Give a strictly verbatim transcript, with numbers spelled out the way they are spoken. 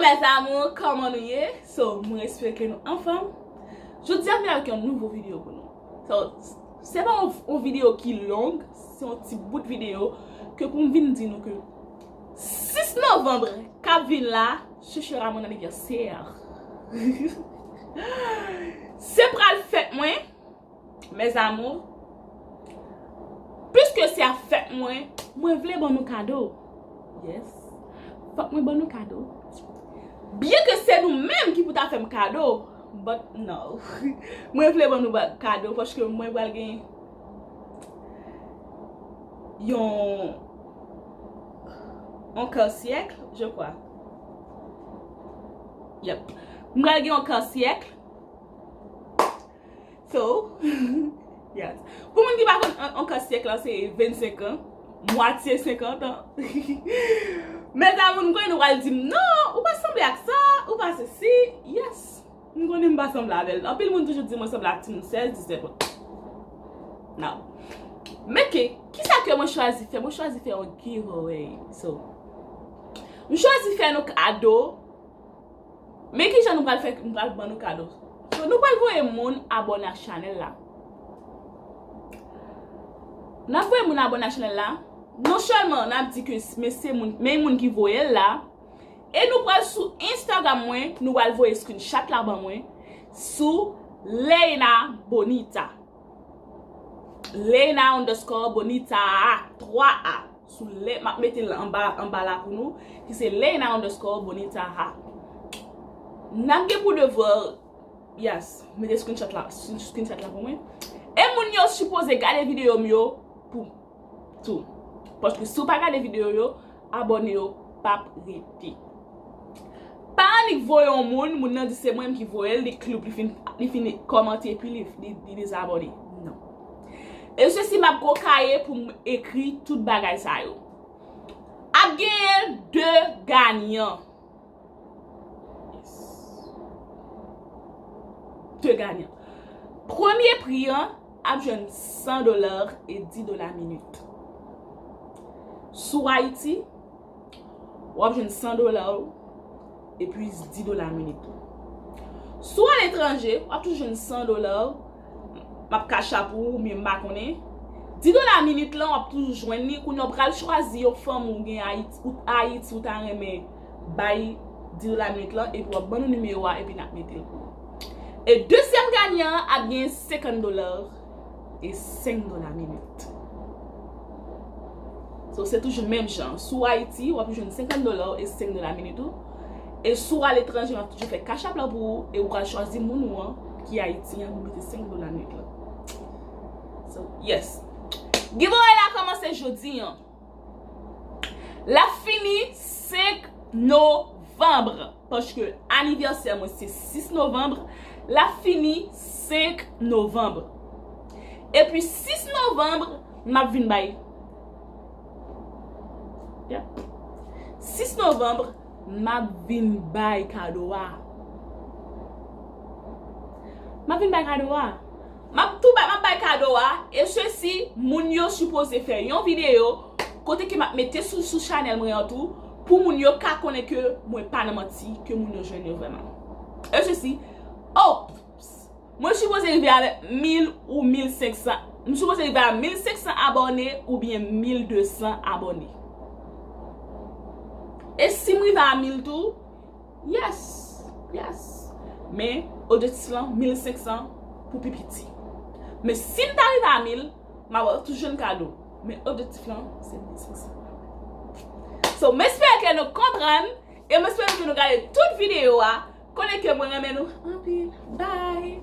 Mes amours, kòman nou ye? So, mwen espere ke nou anfòm. Jodi a, m vin avèk yon nouvo videyo pou nou. So, se pa yon, yon videyo ki long, se yon ti bout videyo ke pou m vin di nou ke sis novanm k ap vin la, ce sera mon anniversaire. Se pral fèt mwen, mes amours. Piske se ap fèt mwen, mwen vle ban nou kado. Yes. Fòk mwen ban nou kado. Byen ke se nou menm ki pou ta fè m kado, but no. Mwen vle ban nou ba-, kado paske mwen pral gen yon, yon ka syèk, je crois. Yep. Mwen pral gen yon ka syèk. So, yes. Pou moun ki pa konn an-, an ka syèk la, se vennsenk an, mwatye senkant an. Mes amours, m konnen nou pral di m, non, ou pa sanble ak sa, ou pa sesi. Yes. M konnen m pa sanble avè l. Anpil moun toujou di mwen sanble ak timoun sèz, disèt an. Now, men ke, kisa ke mwen chwazi fè? Mwen chwazi fè yon giveaway. So, m chwazi fè nou kado. Men kijan nou pral fè, nou pral ban nou kado. So, nou pral voye moun abòne ak chanèl la. N ap voye moun abòne ak chanèl la. Non sèlman n ap di ke s-, men se moun, men moun ki voye l la. E nou pral sou Instagram mwen, nou pral voye screenshot la ban mwen. Sou Leina Bonita. Leina underscore Bonita a, twa a. Sou lè, m ap mete l anba, anba la pou nou, ki se Leina underscore Bonita a. N ap gen pou devwa, yes, mete screenshot la, screenshot la pou mwen. E moun yo sipoze gade videyo m yo pou tou. Paske si w pa gade videyo yo, abòne yo p ap rete. Pa annik voye yon moun, moun nan di se mwen menm ki voye l, li klik, li fin, li fin kòmante, epi li, li, li dezabòne. Non. E se si m ap gon kaye pou m ekri tout bagay sa yo. Ap genyen de ganyan. Yes. De ganyan. Premye pri an ap jwenn san dola e dis dola minit. Sou Ayiti, w ap jwenn san dola epi dis dola minit ou. Si w aletranje, w ap toujou jwenn san dola, m ap Cash App ou, oubyen m pa konnen. Dis dola minit lan, w ap toujou jwenn li. Kounye a w pral chwazi yon fanm ou gen Ayiti, ou Ayiti, ou ta renmen bay dis dola minit lan, epi w ap ban nou nimewo a, epi n ap mete l pou ou. E dezyèm ganyan an ap gen senkant dola e senk dola minit. So, se toujou menm jan. Si w Ayiti, w ap jwenn senkant dola e senk dola minit ou. E si w aletranje, w ap toujou fè Cash App la pou ou, e ou pral chwazi moun ou an ki Ayiti an pou mete senk dola minit la. So, yes. Giveaway la kòmanse jodi an. L ap fini senk novanm. Paske anivèsè mwen se sis novanm, l ap fini senk novanm. Epi sis novanm, m ap vin bay. Yep. Sis novanm, m ap vin bay kado a. M ap vin bay kado a. M ap tou bay, m ap bay kado a, e sesi, moun yo sipoze fè yon videyo kote ke m ap mete sou, sou chanèl mwen an tou, pou moun yo ka konnen ke mwen pa nan manti, ke moun yo jwenn yo vrèman. E sesi, oh, mwen sipoze rive avèk mil ou mil senk san, m sipoze rive a mil senk san abòne oubyen mil de san abòne. E si m rive a mil tou, yes, yes. Men, objektif lan, mil senk san pou pi piti. Men si m ta rive a mil, m ap toujou jwenn kado. Men objektif lan, se mil senk san. So, m espere ke nou konprann, e m espere ke nou gade tout videyo a. Konnen ke mwen renmen nou anpil. Bye!